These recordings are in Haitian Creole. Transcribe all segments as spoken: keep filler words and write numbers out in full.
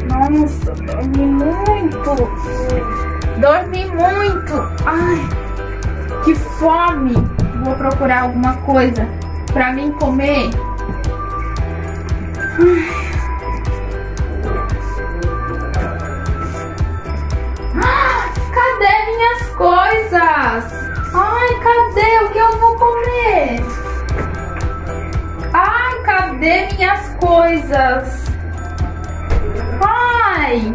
Nossa, dormi muito. Dormi muito. Ai, que fome. Vou procurar alguma coisa pra mim comer. Ah, cadê minhas coisas? Ai, cadê o que eu vou comer? Ai, cadê minhas coisas? Ai!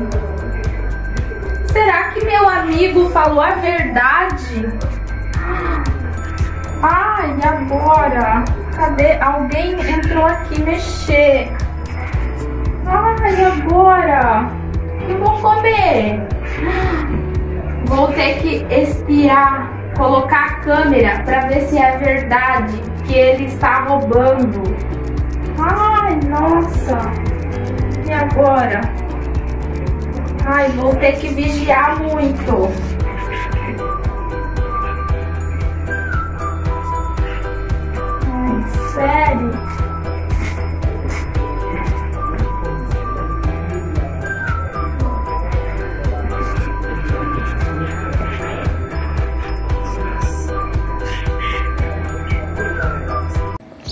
Será que meu amigo falou a verdade? Ai, e agora? Cadê? Alguém entrou aqui mexer. Ai, e agora? O que eu vou comer? Vou ter que espiar, colocar a câmera pra ver se é verdade que ele está roubando. Ai, nossa! E agora? Ai, vou ter que vigiar muito. Ai, sério?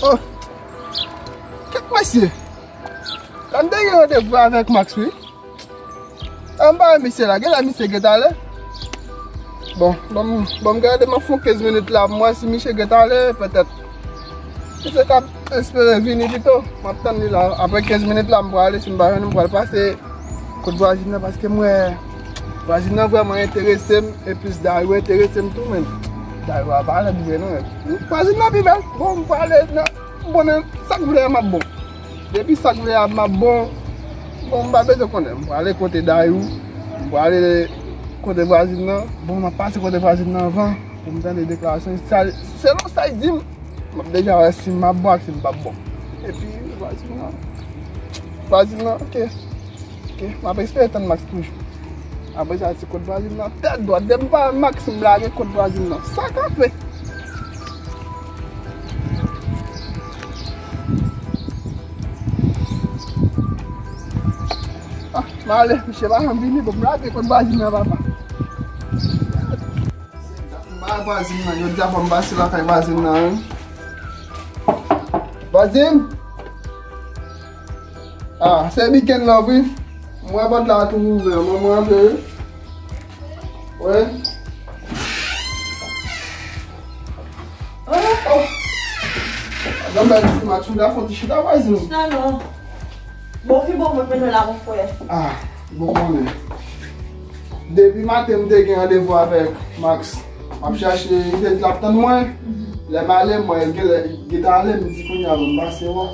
Oh! Kèt mesye! Sa m te gen randevou avèk Max, wi. Anba misye la, genlè misye gentan ale. Bon, bon, bon, m gade, m ap fè yon kenz minit la, m wè si misye gentan ale, petèt. Misye ka espere vini pito. M ap tann li la. Apre kenz minit la, m prale, si m pa jwenn, m pral pase kot vwazin nan, paske m wè vwazin nan vrèman enterese m, epi Dayou enterese m tou, men Dayou a pa lèd vre non. Vwazin nan pi bèl. Bon, m prale nan, bon, men sa k vle a m ap bon. Depi sa k vle a m ap bon. Bon, m pa bezwen konnen. M prale kote Dayou, m prale kote vwazin nan. Bon, m ap pase kote vwazin nan anvan pou m tande deklarasyon. Sa, selon sa l di m, m ap deja wè si m ap bon ak si m p ap bon. Epi vwazin nan, vwazin nan, ok. Ok, m ap espere tann Max toujou. Apre sa, se kot vwazin nan tèt dwat. Depi m pa wè Max, m lage kot vwazin nan. Sa k ap fè? Ah, m ale, misye pa janm vini, bon, m lage kot vwazin nan, papa. M pa wè vwazin nan, jodi a fò m pase lakay vwazin nan, wi. Vwazin! Ah, se Biken Love, wi. M wè pòt la tou ouvè, mwen, mwen antre, wi. Wi. Oh, oh. Madanm bèl ti match, m ta fè yon ti chita, vwazin. Chita non. Bon, ki bon mwen mennen la, mon frè? Ah, bon konnen. Depi maten, m te gen randevou avèk Max. M ap chache, li te di l ap tann mwen. Mhm. Lè m ale, m wè l genlè gentan ale, m di kounye a, bon, m pase wè.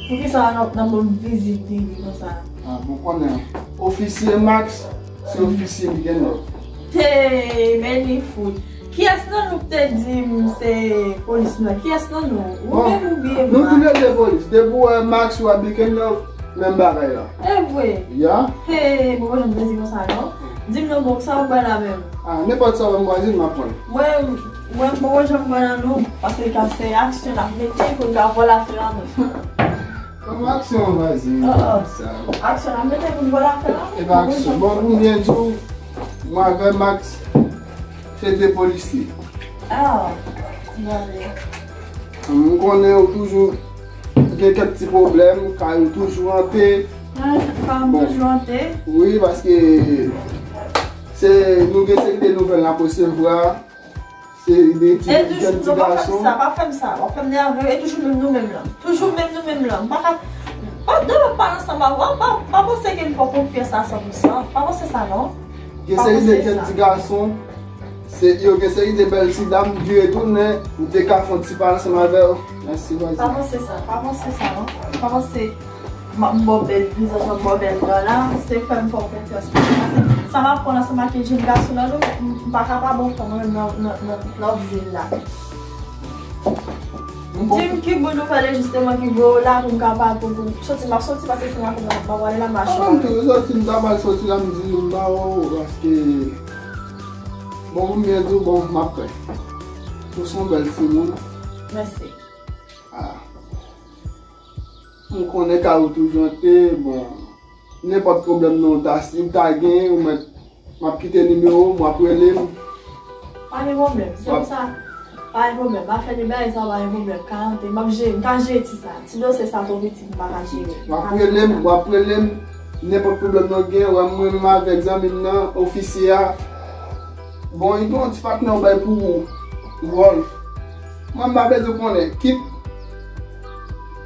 Poukisa nan, nan ban m vizit li, li konsa? Ah, bon konnen. Ofisye Max, se ofisye Biken Love. Hey, men li fout. Kiyès nan nou k te di m se polis mwen? Kiyès nan nou? Ou menm ou byen mwen? Nou toulede polis. Depi w wè Max ou wè Biken Love, menm bagay la. E vre? Ya. Hey, bon, janm plezi konsa non. Di m non, bon, sa w bwè la menm? Ah, nenpòt sa w wè m vwazin, m ap pran. Mwen, mwen, bon, janm bwè la non. Paske ka se aksyon n ap mete pou n ka vòlè afè an nou. Kòman aksyon an vwazin? Ah, ah. Sa. Aksyon, n ap mete pou n vòlè afè la. E pa aksyon. Bon, pou m byen di w, mwen avè Max, se de polisye. Ah, gade. M konnen ou toujou gen kèk ti pwoblèm, kay ou toujou anpe. Ah, kay m toujou anpe. Wi, paske se, nou gen seri de nouvèl n ap resevwa. Se de ti jèn ti gason. E toujou, non, pa fè m sa, pa fè m sa. W ap fè m nève, e toujou menm nou menm lan. Toujou menm nou menm lan. M pa ka, pa, depi w ap pale ansanm avè w, pa, pa panse ke m fè w konfyans a san pou san. Pa panse sa, non. Gen seri de jèn ti gason, se, yo gen seri de bèl ti dam, vire tounen, ou te ka fè yon ti pale ansanm avè yo. Mèsi, vwazin. Pa panse sa, pa panse sa, non. Pa panse. M ap ba w bèl vizaj, m ap ba w bèl dan la, se fè m fè w konfyans. Paske sa m ap pran ansanm ak jèn gason nan nou, m, m pa ka pa bon fè mwen nan, nan, nan, nan vil la. M Di m ki bout ou fè jisteman ki voye w la pou m ka pa pou, pou soti, m ap soti paske se maten m ap prale la, m a chita. Mwen toujou soti, m ta pral soti la, m di m ba w, paske bon, pou m byen di w, bon, m ap prè. Ou se yon bèl timoun. Mèsi. Ah. M konnen ka ou toujou ante, bon, nenpòt pwoblèm nan ou ta, si w ta gen, ou mèt, m ap kite nimewo w, w ap rele m. Pa gen pwoblèm, se konsa. Pa gen pwoblèm, pa fè de bagay sa, pa gen pwoblèm. Ka ante, m ap jere, m ka jere ti sa. Ti dosye sa twò piti, m pa ka jere. W ap rele m, w ap rele m, nenpòt pwoblèm nan gen, wè mwen menm avèk zanmi m nan, ofisye a. Bon, li gen yon ti patnè w bay pou ou, wòl. Mwen m pa bezwen konnen, kit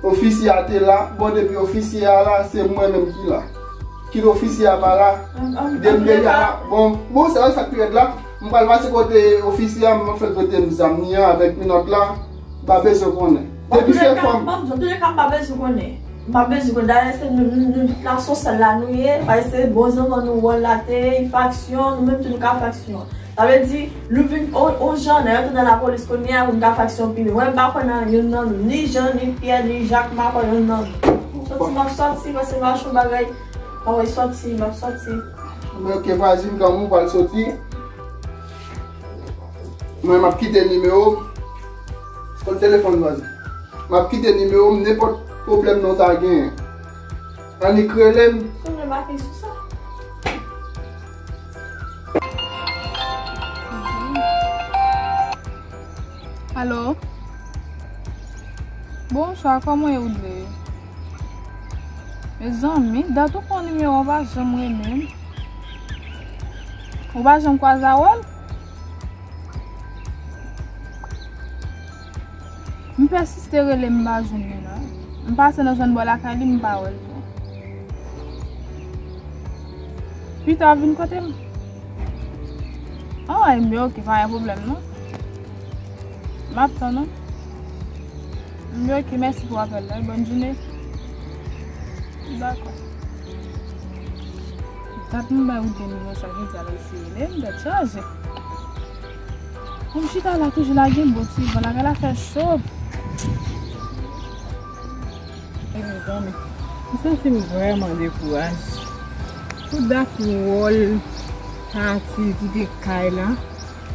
ofisye a te la, bon, depi ofisye a la, se mwen menm ki la. Kit ofisye a pa la, de m deja la. Bon, bon, se sa k pi rèd la. M pral pase kote ofisye a, m ap fè l prete m zam li an avèk minòt la. M pa bezwen konnen. Depi se fanm. Bon, antouleka, m pa bezwen konnen. M pa bezwen konnen. Dayè, se nou, nou, nou tout la sosyal la nou ye. Paske se bon zanmi nou wòl la te ye, faksyon, nou menm tou nou ka faksyon. Sa vle di, nou vin on, on jan, lè yo te nan lapolis kounye a, pou n ka faksyon pi byen. Mwen, m pa kwè nan youn nan nou. Ni Jan, ni Pyè, ni Jak, m pa kwè youn nan nou. Soti, m ap soti, paske m achte yon bagay. Mwen soti, m ap soti. Men, ok, vwazin, kòman ou pral soti? Mwen, m ap kite nimewo m. Kot telefòn vwazin? M ap kite nimewo m, nenpòt pwoblèm nou ta genyen. Annik rele m. Sonje m pa te sou sa. Alo? Bonswa, kòman w ye, Woodley? Mezanmi, dat ou pran nimewo a, w pa janm rele m. Ou pa janm kwaze a wòl? M pèsiste rele, m pa jwenn li la. M pase nan zòn bò lakay li, m pa wè l tou. Pita w vin kote m. Ah, enben, ok, pa gen pwoblèm non. M ap tann ou. Enben, ok, mèsi pou apèl la, bòn jounen. Dakò. Dat m bay ou de nimewo sa, jodi a l eseye rele m, tèt chaje. Pou m chita la toujou la gen bon ti van, lakay la fè cho. E mezanmi, m santi m vrèman dekouraje. Pou dat wòl pati kite kay la,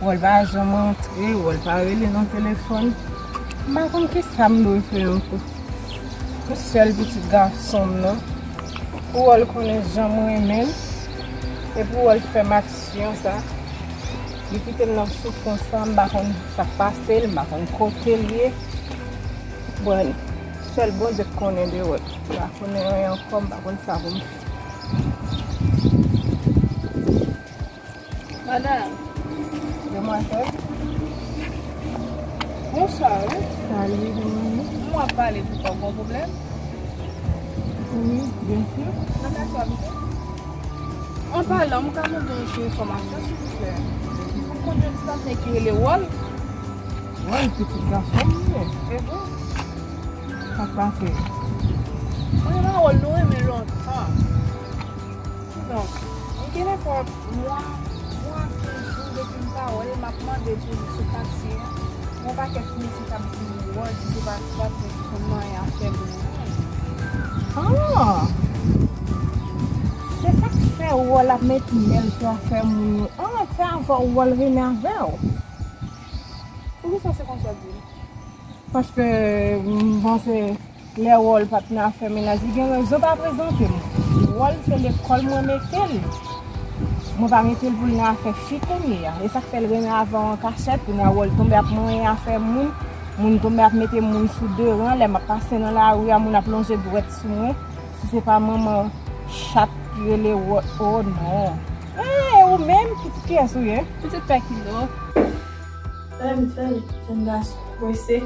wòl pa janm antre, wòl pa rele nan telefòn. M pa konn kisa m dwe fè ankò. Pou sèl pitit gason m nan, pou wòl konnen jan m renmen l, e pou wòl fè m aksyon sa, li kite m nan soufrans sa, m pa konn sa k pase l, m pa konn kote l ye. Bon, sèl Bondye k konnen de wòl. M pa konnen anyen ankò, m pa konn sa pou m fè. Madam. Demwazèl. Bonswa, wi. Salut, demwazèl. M w ap pale pou kòb, gon pwoblèm? Wi, byen si. Nan katye w abite? An palan, m ka mande yon ti enfòmasyon, silvouplè. M konn yon ti gason ki rele Wòl. Wòl, pitit gason m li ye. E vre? Sa k pase? Mwen la, Wòl, nou renmen lontan. Kidonk, li gen nenpòt mwa, mwa, kenz jou depi m pa wè l, m ap mande pou li sou katye a. Gen yon pakèt ti mesye k ap di m, Wòl, si se pa, pa pou konn manyen afè moun. Ah! Se sa k fè Wòl ap met mèl sou afè moun yo. Ah, se avè w Wòl renmen avè w. Poukisa se konsa w di l? Paske, m panse, lè Wòl pa t nan afè mennaj, li gen rezon pa prezante m. Wòl se lekòl mwen mete l. Mwen pa mete l pou l nan afè fi kounye a. E sa k fè l renmen avè w an kachèt, kounye a Wòl tonbe ap manyen afè moun, moun tonbe ap mete moun sou de ran, lè m ap pase nan lari a, moun ap lonje dwèt sou mwen. Si se pa manman chat ki rele Wòl, oh non. Eh, ou menm, pitit kiyès ou ye? Pitit Pè Kilo. Fè vit, fè vit, jèn gason, prese.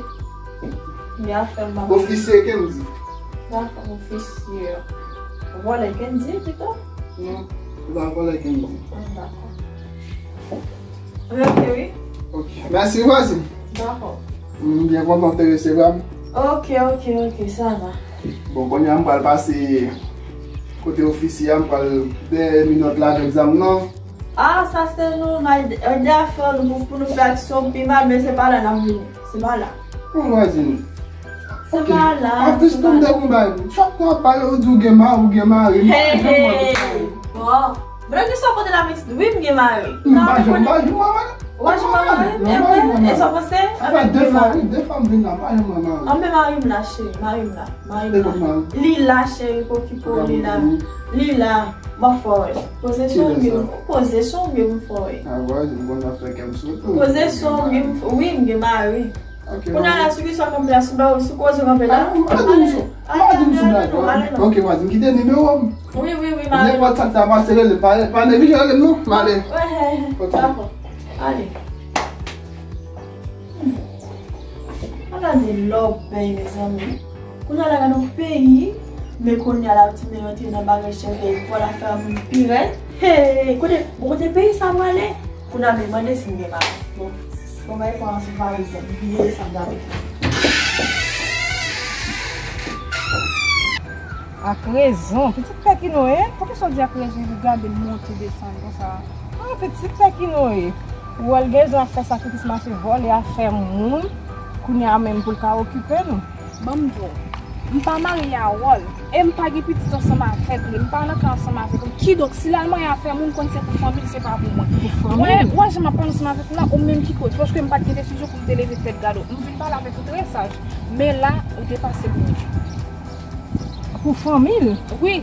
Gen afè m ap. Ofisye ke m di. Dakò, ofisye. Vòlè ke m di pito? Non, se pa vòlè ke m di. Ah, dakò. Rete, wi. Ok. Mèsi, vwazin. Dakò. M byen kontan w te resevwa m. Ok, ok, ok, sa va. Bon, kounye a m pral pase kote ofisye a, m pral dèyè minòt la avèk zam nan. Ah, sa se nou, n a ede afè nou pou, pou nou fè aksyon pi mal, men se pa la n ap vini. Se pa la. Bon, vwazin, Se pa la. Anplis, tou m te konn bay. Chak fwa w ap pale, ou di w gen mari, ou gen mari. M pa janm wè w gen mari. Bon. Mwen gen sa w pote la, men wi, m gen mari. M pa janm, m pa janm wè mari. Ou pa janm wè mari? E vre? E sa w panse? Sa fè de fwa, wi, de fwa m vin la, m pa janm wè mari. Anben mari m la, cheri, mari m la. Mari m la. Li la, cheri, pa okipe w, li la. Li la. M ap fè w wè. Pozisyon m gen, pozisyon m gen pou m fè w wè. Pozisyon m gen, wi, m gen mari. Kounye a la, sou ki sa w kanpe la, sou ba w, sou koze w kanpe la? M pa di m sou, m pa di m sou blayi. Ok, m pa di m kite nimewo m. Wi, wi, wi, m ale. Nenpòt sa k ta pase, rele m, pa, pa neglije rele m non, m ale. Dakò. Ale. An gade lòbèy, mezanmi. Kounye a la, gade yon peyi, men kounye a la, ti men rantre nan bagay chèvèy, vòl afè moun pi rèd. Hey, kote, bon, kote peyi sa prale? Kounye a, men mande si m gen mari. Bon, bon, bay kòmanse valiz la, bliye sa m gade. Ak rezon, pitit pèkino, e? Poukisa w di ak rezon epi gade m monte desann konsa? Ah, pitit pèkino, e? Wòl gen rezon ap fè sakrifis mache vòlè afè moun, kounye a menm pou l ka okipe nou. Ban m di w, m pa marye a Wòl, e m pa gen pitit ansanm avèk li, m pa nan kay ansanm avèk li. Kidonk, si l al marye afè moun, konn se pou fanmi l, se pa pou mwen. Pou fanmi l? Mwen, wè jan m ap pale ansanm avèk ou la, ou menm ki koz, paske m pa t gen desizyon pou m te leve tèt gade w. M vin pale avèk ou trè saj, men la, ou depase m. Pou fanmi l? Wi.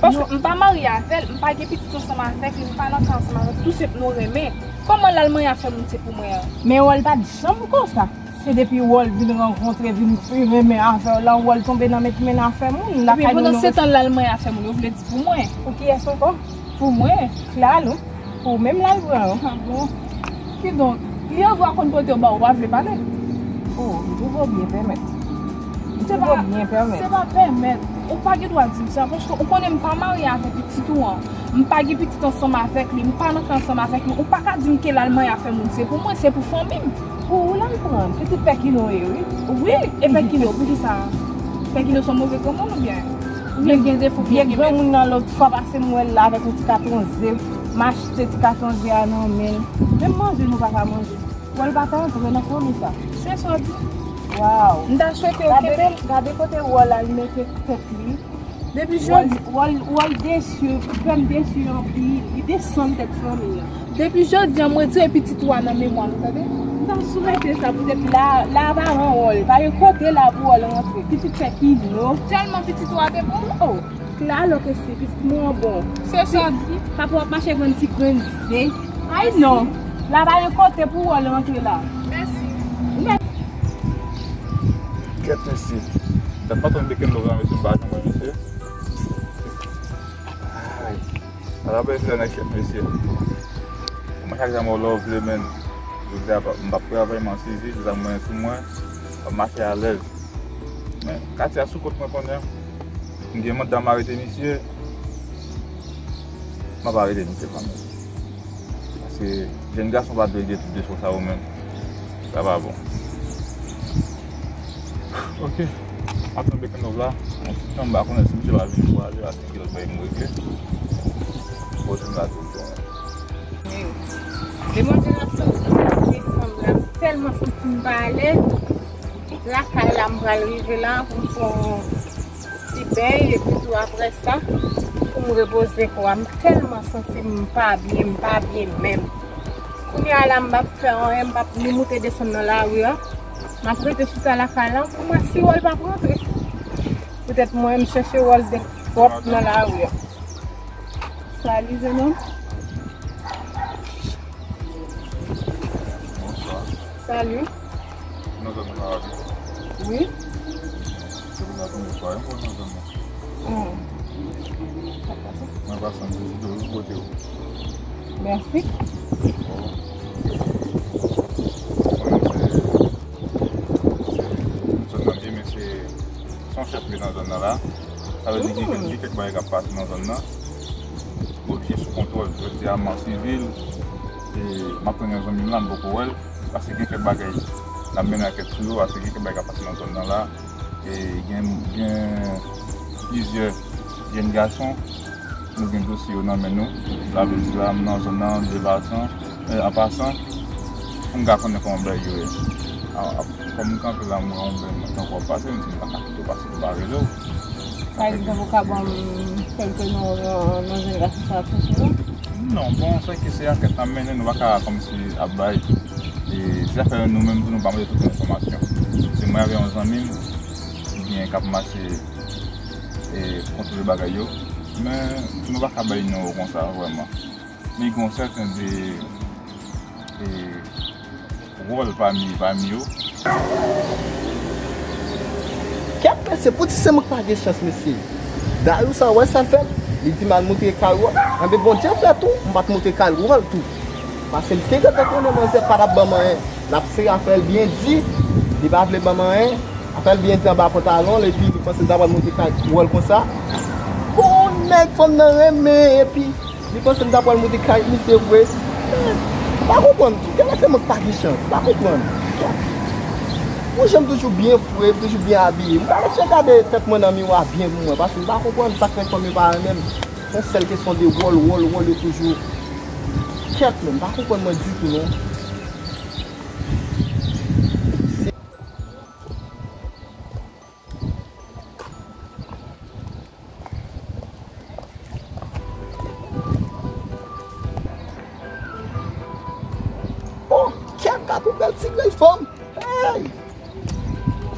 Paske m pa marye avè l, m pa gen pitit ansanm avèk li, m pa nan kay ansanm avèk li, tou se pou nou renmen. Kòman l al marye afè moun se pou mwen an? Men Wòl pa t janm konsa. Se depi Wòl vin rankontre, vin renmen afè w la, Wòl tonbe nan men, men afè moun. Epi pandan se tan l al manyen afè moun, yo vle di pou mwen. Pou kiyès ankò? Pou mwen. Klalo. Pou ou menm l al pran yo. Ah bon? Kidonk, li an dwa konn pote yo ba ou, ou pa vle pale? Oh, li twouve w byen pèmèt. Li twouve w byen pèmèt. Se pa pèmèt. Ou pa gen dwa di m sa, paske ou konnen m pa marye avèk pitit ou an. M pa gen pitit ansanm avèk li, m pa nan kay ansanm avèk li. Ou pa ka di m ke l al manyen afè moun, se pou mwen, se pou fanmi m. Pou ou l al pran, pitit pèkino ye, wi. Wi, e pèkino, poukisa? Pèkino se yon move granmoun oubyen? Oubyen gen defo, oubyen gen mèt? Vye granmoun nan lòt fwa pase m wè l la avèk yon ti katon ze, m achte ti katon ze a nan men l. Menm manje nou pa ka manje. Wòl pa ka antre nan fanmi sa. Se sa w di? Waw. M ta swete w kenbe. Gade, gade kote Wòl al mete tèt li. Depi jodi. Wòl, Wòl, Wòl desi, frè m desi anpil, li desann tèt fanmi an. Depi jodi a, m retire pitit ou a nan memwa nou, tande? M ta swete sa poutèt la, la pa yon Wòl, pa gen kote la pou Wòl rantre. Pitit pèkino. Tèlman pitit ou a te bon? Oh, klalo ke si, pitit mwen an bon. Se sa w di? Papa w ap mache ak yon ti grenn ze. Ay non, la pa gen kote pou Wòl rantre la. Mèsi. Kèt mesye. Dat patwon Bacon Love la, mesye, m pa janm wè mesye. Ay. Ala bèl mesye nan kèt mesye. Mwen chak jan mwen love le men. Jodi a m p ap travay, m an sivil, zam mwen sou mwen. M ap mache alèz. Men katye a sou kont mwen konnen. M gen manda m arete misye. M ap arete misye kanmenm. Paske jèn gason pa dwe gen tout defo sa yo menm. Sa pa bon. Ok. Patwon Bacon Love la, yon ti tan m pa konnen si misye va vin pou ale, paske gen lòt bagay m regle. Poze m la tout bon. Demwazèl ap soti, ap desann la, m tèlman santi m pa alèz. Lakay la, m pral rive la pou m pran ti beny, epi tou apre sa, pou m repoze kò a. M tèlman santi m pa byen, m pa byen menm. Kounye a la, m p ap fè anyen, m p ap ni moute desann nan lari a. M ap rete chita lakay la, pou m wè si Wòl p ap rantre. Poutèt mwen, m chèche Wòl de twòp nan lari a. Salut, jeune homme. Bonsoir. Salut. Nan zòn nan la, wi. Wi. Se pou la premye fwa, wi, mwen nan zòn nan. Hmm. Mwen pase an vizite w, wi, kote w. Mèsi. Bon. Mwen, se, se, zòn nan, men se, se yon chèf li nan zòn nan la. Sa vle di gen kèk, gen kèk bagay k ap pase nan zòn nan. Oblije sou kontwòl. Jodi a, m an sivil. E m ap tann yon zanmi m la, m poko wè l. Paske gen kèk bagay n ap mennen ankèt sou yo, paske gen kèk bagay k ap pase nan zòn nan la. E gen, gen plizyè jèn gason, nou gen dosye yo nan men nou. Sa vle di la, m nan zòn nan, de pasan, e, an pasan, pou m ka konnen kòman bagay yo ye. Kòm m kanpe la, m wè yon bèl mwen tankou w ap pase, m di m pa ka kite w pase pou m pa rele w. Pa egzanp, ou ka ban m kèlke non, non, non jèn gason sa ap chèche nou? Non, bon, se ke se ankèt n ap mennen, nou pa ka kòmsi ap bay. E se afè nou menm pou nou pa mande tout enfòmasyon. Se mwen avè yon zanmi m, ki gen k ap mache e kontwole bagay yo. Men nou pa ka bay non yo konsa vrèman. Men gen yon sèten de e, wòl pami, pami yo. Kèt mesye, poutji se mwen k pa gen chans, mesye. Dayou sa, w wè sa l fè? Li di m al montre kay wòl. Enben, Bondye fè tou, m pa t montre kay wòl tou. Paske m te gentan konnen manzè pa t ap ban m anyen. L ap sere afè l byen di, li pa vle ban m anyen. Afè l byen di anba pantalon l, epi li panse l ta pral montre kay wòl konsa. Bon, nèg fanm nan renmen, epi li panse m ta pral monte kay misye vre. M pa konprann tou. Kèlè se mwen k pa gen chans? M pa konprann. Mwen, jan m toujou byen fre, m toujou byen abiye. M ta eseye gade tèt mwen nan miwa byen pou mwen, paske m pa konprann sa k fè fanm yo pa renmen m. Se yon sèl kesyon de wòl, wòl, wòl yo toujou. Kèt, men m pa konprann mwen ditou, non. Oh, kèt, gad yon bèl ti grenn fanm. Hey!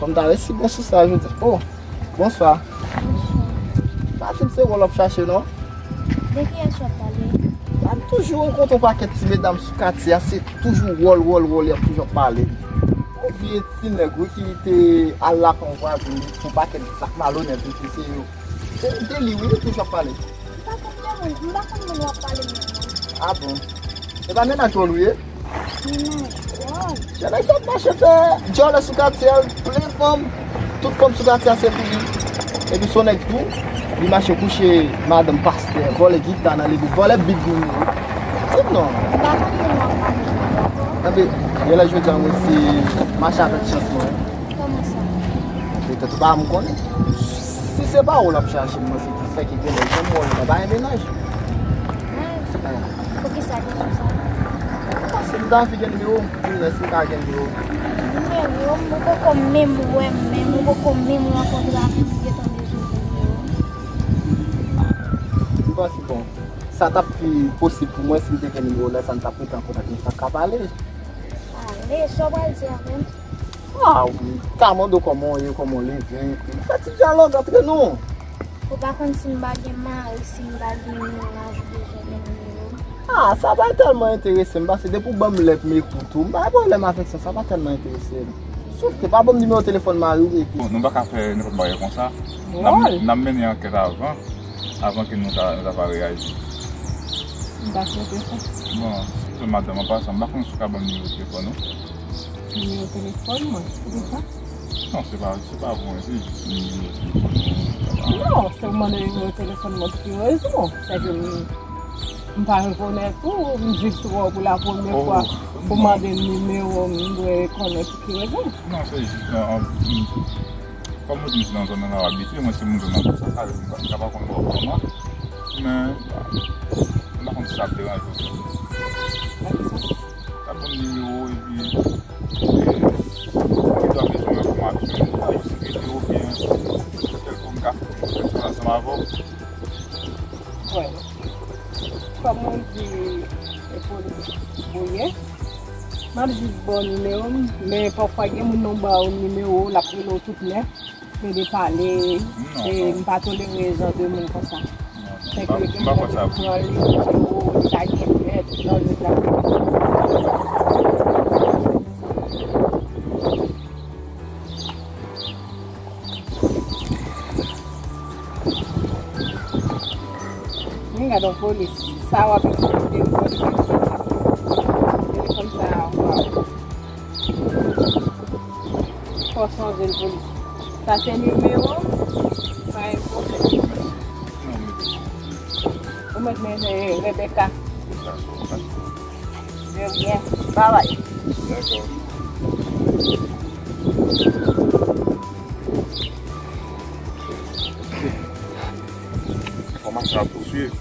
Fanm ta resi bon sou sa jodi. Oh, bonswa. Bonswa. Pa di m se wòl w ap chache, non? De kiyès w ap pale? M toujou rankontre yon pakèt ti medam sou katye a, se toujou wòl, wòl, wòl, y ap toujou ap pale. Yon vye ti nèg, wi, ki te al lakay yon vwazen li, yon pakèt zak malonèt, wi, ki se yo. Se de li, wi, li toujou ap pale. M pa konn de moun, m pa konn moun w ap pale menm non. Ah bon? E pa mennaj wòl ou ye? Mennaj wòl? Jan nèg sa ap mache fè djòlè sou katye a, plen fanm, tout fanm sou katye a se pou li. Epi se yon nèg tou, li mache kouche madanm pastè, vòlè gita nan legliz, vòlè bib moun yo. Di m non. M pa konn moun w ap pale menm non. Enben, genlè jodi a mwen se mache avèk chans mwen. Kòman sa? Petèt ou pa m konnen. Si se pa ou l ap chache, mwen se ki fè ki genlè janm wè w nan bagay mennaj. Mennaj? Poukisa kesyon sa? Paske m ta anvi gen nimewo w, pou m wè si m ka gen nimewo w. Nimewo m, ou poko menm wè m menm, ou poko menm rankontre avè m, ou gentan bezwen gen nimewo m. M panse, bon, sa t ap pi posib pou mwen si m te gen nimewo w, lè sa n t ap rete an kontak, nou t ap ka pale. Pale? Sa w pral di avè m? Ah wi, m ka mande w kòman w ye, kòman w leve, epi nou fè ti dyalòg antre nou. Ou pa konn si m pa gen mari, si m pa gen mennaj, ou bezwen gen nimewo m? Ah, sa pa tèlman enterese m, paske depi w ban m lè pou m ekoute w, m pa gen pwoblèm avèk sa, sa pa tèlman enterese m. Sof ke pa ban m nimewo telefòn mari w, epi. Bon, nou pa ka fè nenpòt bagay konsa. N ap, n ap mennen ankèt avan, avan ke nou ta, nou ta va reyaji. M pa swete sa. Bon, se madanm an pasan, m pa konn si w ka ban m nimewo telefòn ou. Nimewo telefòn mwen, poukisa? Non, se pa, se pa pou mwen, se jis nimewo telefòn mwen. Non, se w mande nimewo telefòn mwen pou ki rezon? Sèke m, m pa rekonèt ou, m jis wè w pou la premyè fwa, ou mande m nimewo m, m dwe konnen pou ki rezon. Non, se jis, non, an, m, kòm ou di m se nan zòn nan w abite, mwen se moun zòn nan tou, sa ka rive m pa, m ka pa konn bò w kòman, men, m pa konn si sa ap deranje w. Nan ki sans? Sa bon nimewo epi, e, si w ta bezwen enfòmasyon, posiblite oubyen kèlkonk afè pou m fè ansanm avè w. Bon, kòm ou di, e, polis ou ye, m ap jis ba w nimewo m, men pafwa gen moun nan ba w nimewo, l ap rele w tout lè. Plede pale, e, m pa tolere jan de moun konsa. Fèk yo gen moun ki pran li, ki di, o, li ka gen lè, tout nan lè la. Men gad yon polis, sa w ap eksplike yon polis ap fè sa. Telefòn sa a, waw. Fò sonje l pou li. Sa se nimewo m? Pa gen pwoblèm. Ou mèt men, eh, Rebecca. Trè byen. Bye bye. Dakò. Fò mache ap pouswiv.